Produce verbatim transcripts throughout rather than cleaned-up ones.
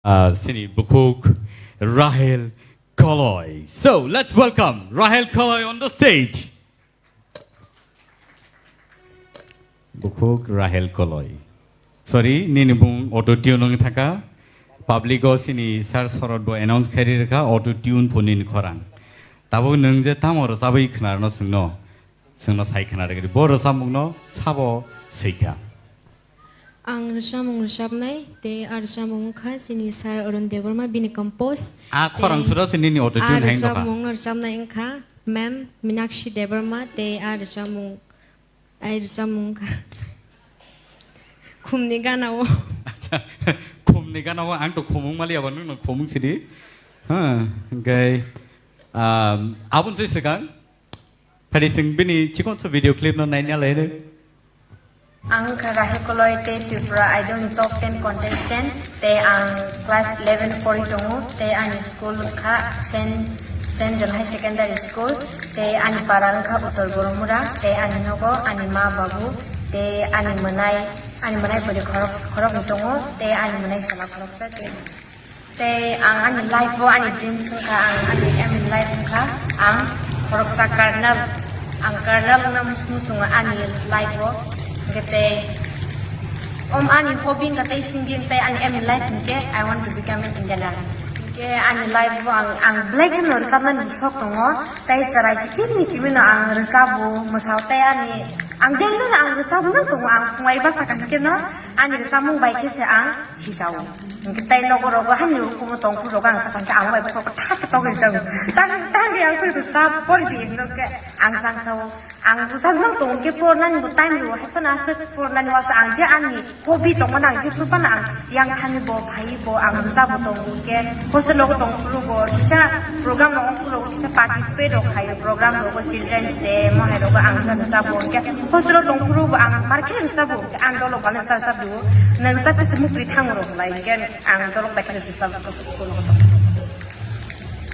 ah, chini bukhuk Rahel Koloi. So, let's welcome Rahel Koloi on the stage. Bukhuk Rahel Koloi. Sorry, nini bung auto tune wng thaka. Public o chini sir Sorot bo announce khairi rwkha auto tune pho nini khorang. Tabuk nwng je tamo rwchabwi khwnarwno chwngno, chwngno sai khwnarwgwi bo rwchapmungno sabo swikha. Ang rwchapmung rwchapnai tei a rwchapmung wngkha chini sir Arun Debbarma bini compose. A khorang tei sura se nini auto tune hai wngkha. A rwchapmung no rwchapnai wngkha ma'am Minakshi Debbarma tei a rwchapmung Ai rwchapmung wngkha. Khumni gana o. Acha, khumni gana o ang to khumung mali abo nwng no khumung sidi. Ha, hwnkhe, um, aboni se swkang. Phadi chwng bini chikonsa video clip no naina lai. Ang wngkha Rahel Koloi tei Tripura Idol ni top ten contestant. Tei ang class eleven pori tongo, tei ani school wngkha Saint, Saint John High Secondary School, tei ani para wngkha Uttor Boromura, tei ani nogo ani ma babu, tei ani mwnai, ani mwnai bwrwi khorok, khoroknwi tongo, tei ani mwnai sala khoroksa, tei, tei ang ani life o ani dreams wngkha, ang ani aim in life wngkha, ang khoroksa colonel. Ang colonel wngna mus-, muchungo ani life o. Hwnkhe tei, om ani hobby wngkha tei singing tei ani aim in life hwnkhe I want to become an Indian Army. Hwnkhe ani life o ang, ang belai kheno rwchapnani sok tongo. Tei chwrai chikirni chibino ang rwchabo, mwsao tei ani, ang daily no ang rwchabo nang tongo, ang phungai basa kaham khe no ani rwchapmung bai khe se ang. Sijao. Hingke tai nogo rogo hani ukumu tongphuru rogo ang sakha hingke ang bai bokhorok khe thak khe togwi jago. Tang, tang khe ang se rwchap pori di hinwi khe ang sang sao. Ang rwchap nang tongo hingke pornani bo time rwo hai phano aswk pornani waso ang je ani hobby tongmani ang jephuru phano ang yang thani bo phai bo ang rwchap bo tongo hingke hostel rogo tongphuru bo kisa program rogo phuru kisa participate rok khaio program rogo children's day mo hai rogo ang rwchap bo hingke hostel o tongphuru bo ang mar khe rwchap bo. Ang dolok bana sa sa du. Nang sa sa mukri thang ro lai gen ang dolok bai khe sa sa ko ko.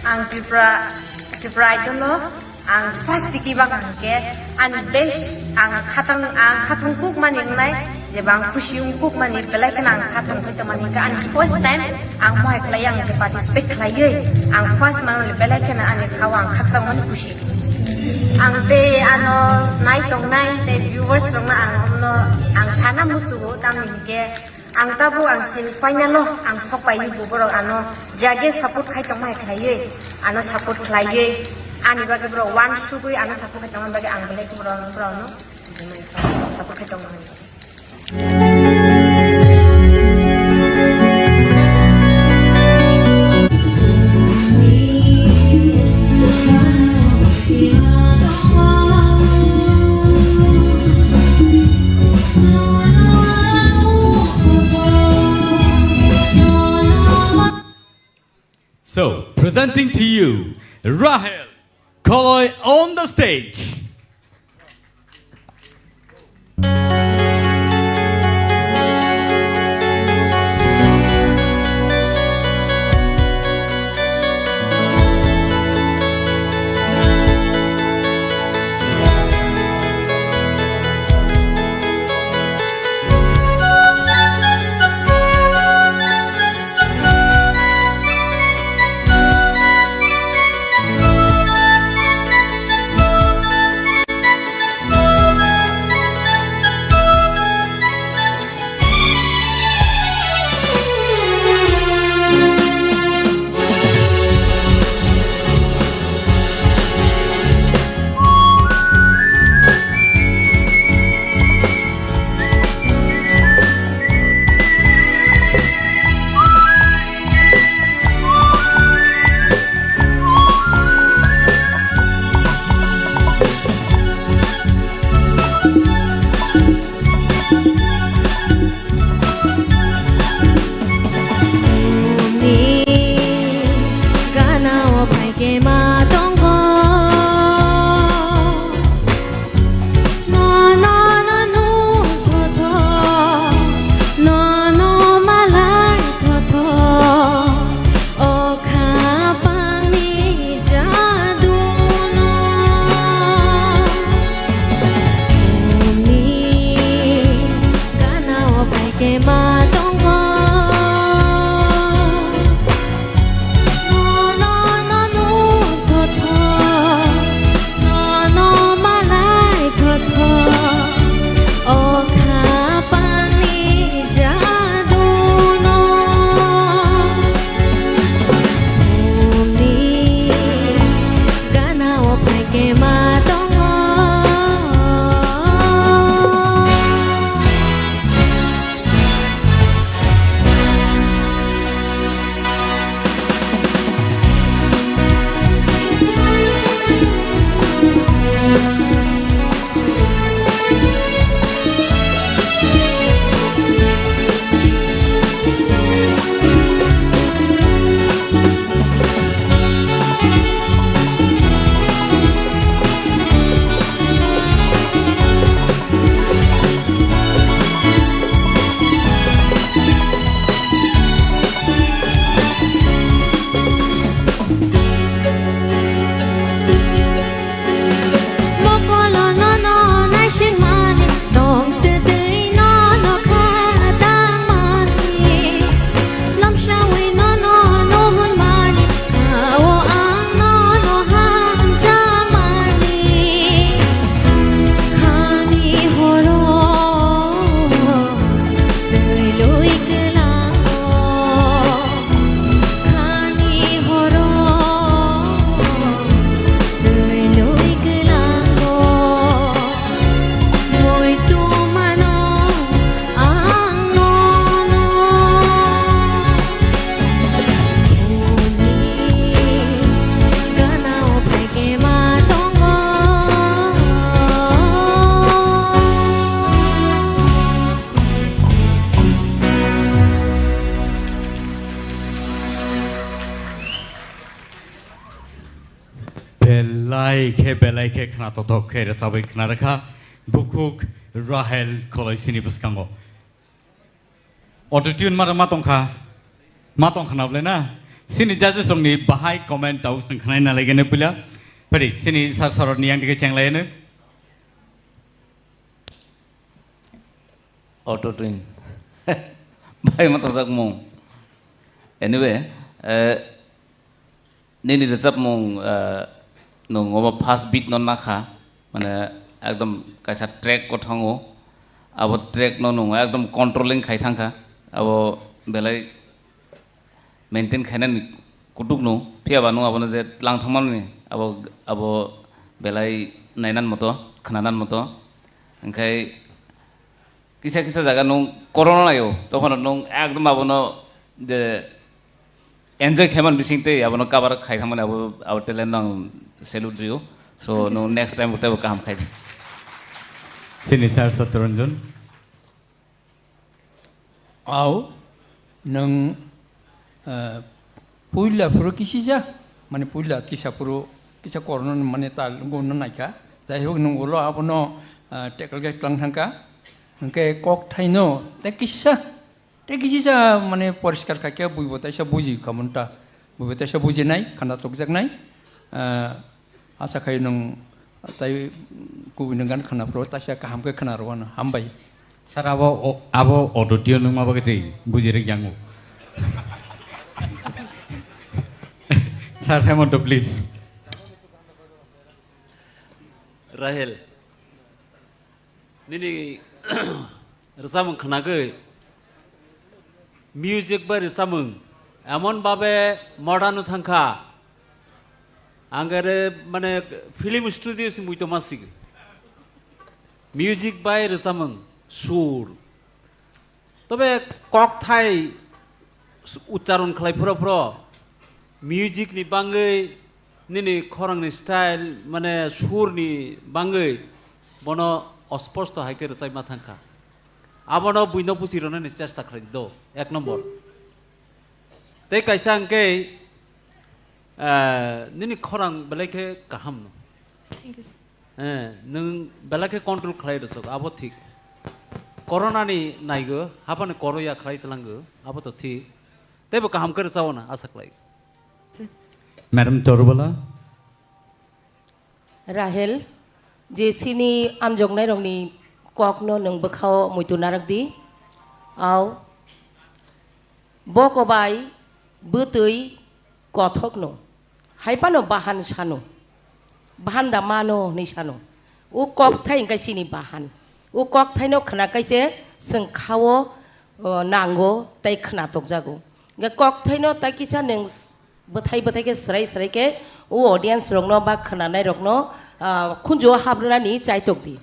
Ang Tripura, Tripura Idol no ang first tiki bak ang ke ang best ang khatang ang khatang kuk mani nai je bang khusi ung kuk mani belai khe ang khatang koi to mani ka ang first time ang mohai khlai ang je participate khlai ye ang first mano belai khe ani khawa ang khatang mani khusi. Ang tei ano nai tongnai tei viewers rokno ang omno ang sana musugo tamni hingke ang tabuk ang semi final o ang sokpai bo borok ano jage support khai tongmai khlaiwi ano support khlaiwi ani bagwi borok one sugwi ano support khai tongmani bagwi ang belai khe borok borokno support khai tongmani. So, presenting to you, Rahel Koloi on the stage. Belai khe, belai khe khna tothok khe rwchabwi khna rwkha bukhuk Rahel Kholoisini bwskango. Autotune mara ma tongkha, ma tongkha na bwle na? Sini judges rokni bahai comment tau chwng khwnai na laigene puila. Phari sini sir sorotni yang dige cheng laiyeno. Autotune. Bai ma tongjakmung. Anyway, eh, nini rwchapmung, eh, nwng obo first beat no nakha, mane ekdom kaisa track o thango, abo track no nwng ekdom controlling khai thangkha, abo belai maintain khainani kutuk no, phiya ba nwng abono je tlang thangmani abo, abo belai nainan moto, khwnanan moto, hwnkhe kisa kisa jaga nwng corona naio, tokhono nwng ekdom abono je enjoy khaiman bising tei abono cover khai thangmani abo, abo talent no ang salute rio. So nwng next time teibo kaham khai di. Sini sir Satranjan. Au, nwng, eh, puila phuru kisija, mane puila kisa phuru kisa corona mane tal gumno naikha. Jai hok nwng ulo abono, eh, tackle khe tlang thangkha. Hwnkhe kok thaino tei kisa, tei kisisa mane poriskar khaikhe buibo taisa buji khamunta. Buibo taisa bujinai, khana tokjaknai. Eh, Asa khai nwng tai kubui nwng gan khwna phuru taisa kaham khe khwna rwano. Hambai. Sir, abo o-, abo auto tune nwngma bagwi se buji rwk yango. Sir Hemanta, please. Rahel, nini rwchapmung khwnagwi, music bai rwchapmung emon babe modern-o thangkha, ang ere mane film studio se muitu masigi. Music bai rwchapmung, sur. Tobe kokthai uchcharon khlai phuru phuru music ni bangwi nini khorang ni style, mane sur ni bangwi bono osposto hai khe rwchapma thangkha. Abono buino buchi rwnani chesta khlai di do, ek nombor. Tei kaisa hwnkhe, eh, nini khorang belai khe kaham no. Thank you, sir. Eh, nwng belai khe control khlai rwsok, abo thik. Corona ni naigo, haphano koro ya khlai tlango, abo to thik. Teibo kaham khe rwchao na asa khlai. Sir. Madam Torubala. Rahel, je chini amjoknairokni kokno nwng bwkhao muitu narwk di. Au, boko bai bwtwi kothokno, hai phano bahan sano, bahan da mano hwnwi sano. O kokthai hwnkhe chini bahan. O kokthaino khwna kaise chwng khao, o, nango tei khwna tokjago. Hwnkhe kokthaino tai kisa nwng bwthai bwthai khe swrai swrai khe o audience rokno ba khwnanai rokno, ah, khunju o habrwnani chaitok di.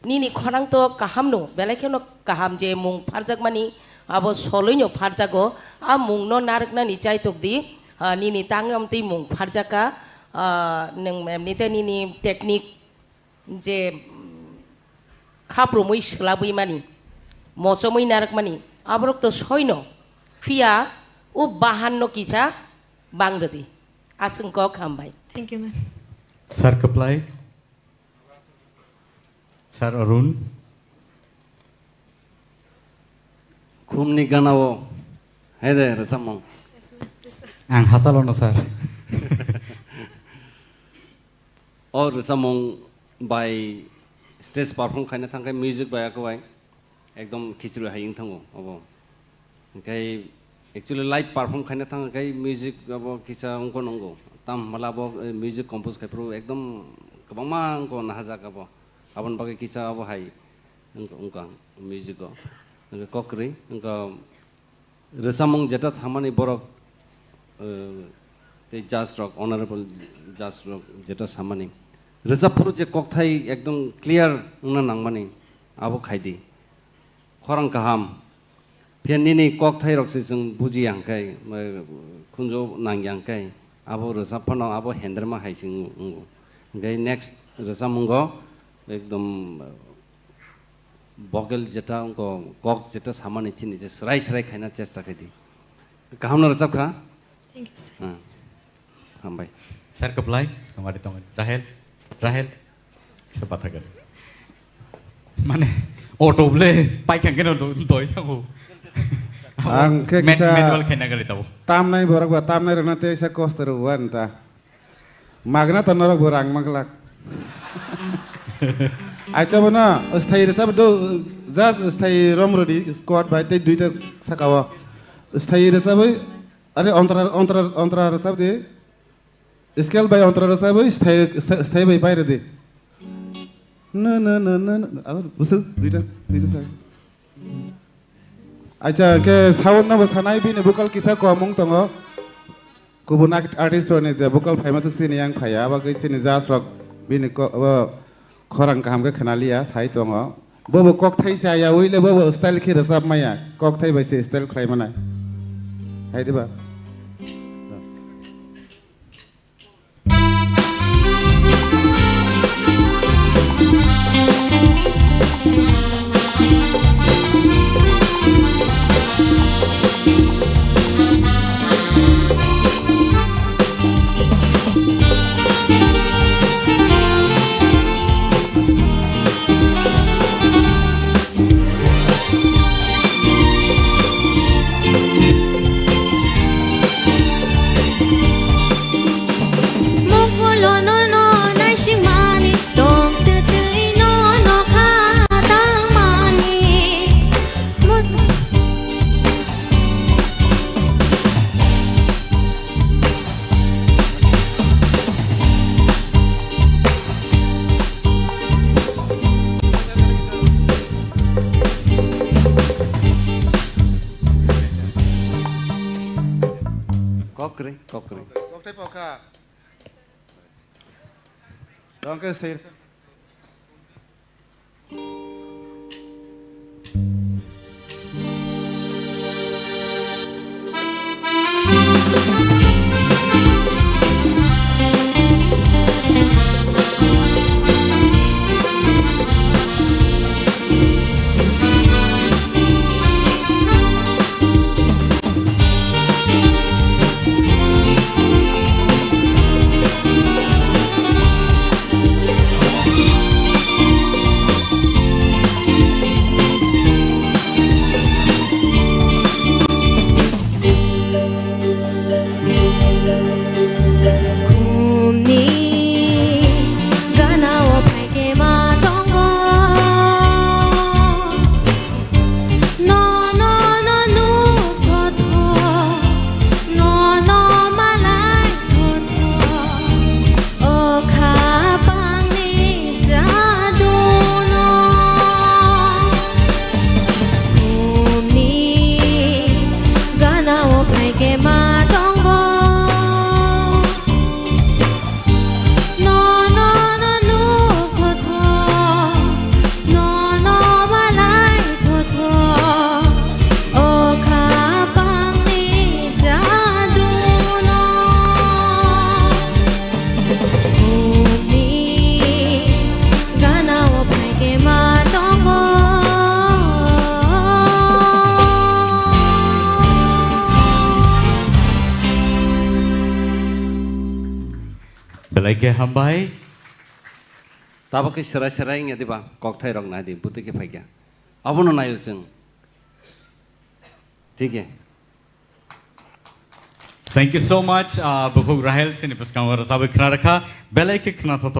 Nini khorang to kaham no, belai kheno kaham je mung pharjakmani abo soloino pharjago, a mungno narwknani chaitok di, ah, nini tangwi amtwi mung pharjaka, ah, nwng emnite nini technique je, mm, khaprumwi swlabwi mani, mochomwi narwkmani, aborok to soino, phiya o bahanno kisa bang rwdi. Aswng kok hambai. Thank you, ma'am. Sir Kwplai, Sir Arun. Khumni ganao, hai de, rwchapmung. Yes, ma'am. Yes, sir. Ang hachalo no, sir. O rwchapmung bai stage perform khaina thangkhe music bai ako bai ekdom khichri hai wng thango obo. Hwnkhe actually live perform khaina thangkhe music abo kisa wngkho nungo. Tam hwnba abo, eh, music compose khai phuru ekdom kwbangma wngkho nahajak abo. Aboni bagwi kisa abo hai wngkha, wngkha music o. Hwnkhe kok kwrwi wngkha. Rwchapmung jeta samani borok, eh, tei judge rok, honorable judge rok jeta samani. Rwchap phuru je kokthai ekdom clear wngna nangmani, abo khaidi. Khorang kaham. Phiya nini kokthai rok se chwng bujiya hwnkhe, eh, khunju nangya hwnkhe, abo rwchap phano abo henderma hai se wngo. Hwnkhe next rwchapmungo ekdom, eh, vocal jeta wngkho, kok jeta samani chini je swrai swrai khaina chesta khaidi. Kaham no rwchapkha? Thank you, sir. Ah. Hambai. Sir kwplai, hamari tong Rahel, Rahel, kisa bathagan. Mane, auto ble, paikang keno do-, doi thango. Ang khe Men-, kisa manual khaina gari tabo. Tamnai borok ba, tamnai rwna tei sa kosto rw wan ta. Magna to norok bo rang maglak. Aicha bono, sthai rwchap do, just sthai rom rodi, squad bai tei duita saka o. Sthai rwchapwi, are ontra, ontra, ontra rwchap di. Scale bai ontra rwchapwi, sthai, sthai bai pai rodi. Na, na, na, na, na. Aro, busu, duita, duita saka. Acha, ke sound no bo sanai, bini vocal kisa komung tongo. Kubun art-, artist rokni je vocal phaima swk chini yang phaiya, abo khe chini judge rok bini ko-, abo khorang kaham khe khna liya, sai tongo. Bobo kokthai se aya, uile bobo style khe rwchap maya, kokthai bai se style khlai manai. Hai diba? Mokolo nono naisingmani, tongtwtwi nono kha tangmani. Mo- Kokre, kokre. Kokthai pokha. Rongke sir. Khumni gana o phaikhe ma tongo. No, no, no, nuk thotho. No, no, malai thotho. O khapangni jaduno. Khumni gana o phaikhe ma tongo. No, no, no, nuk thotho. No, no, malai thotho. O khapangni jaduno. Khumni gana o phaikhe ma tongo. Belai khe hambai. Tabuk khe serai serai wngya diba? Kokthai rok nai di, bwtwi khe phaikha. Abono naio chwng. Thik khe. Thank you so much, ah, Bukhuk Rahel, chini bwskango rwchabwi khna rwkha. Belai khe khnathok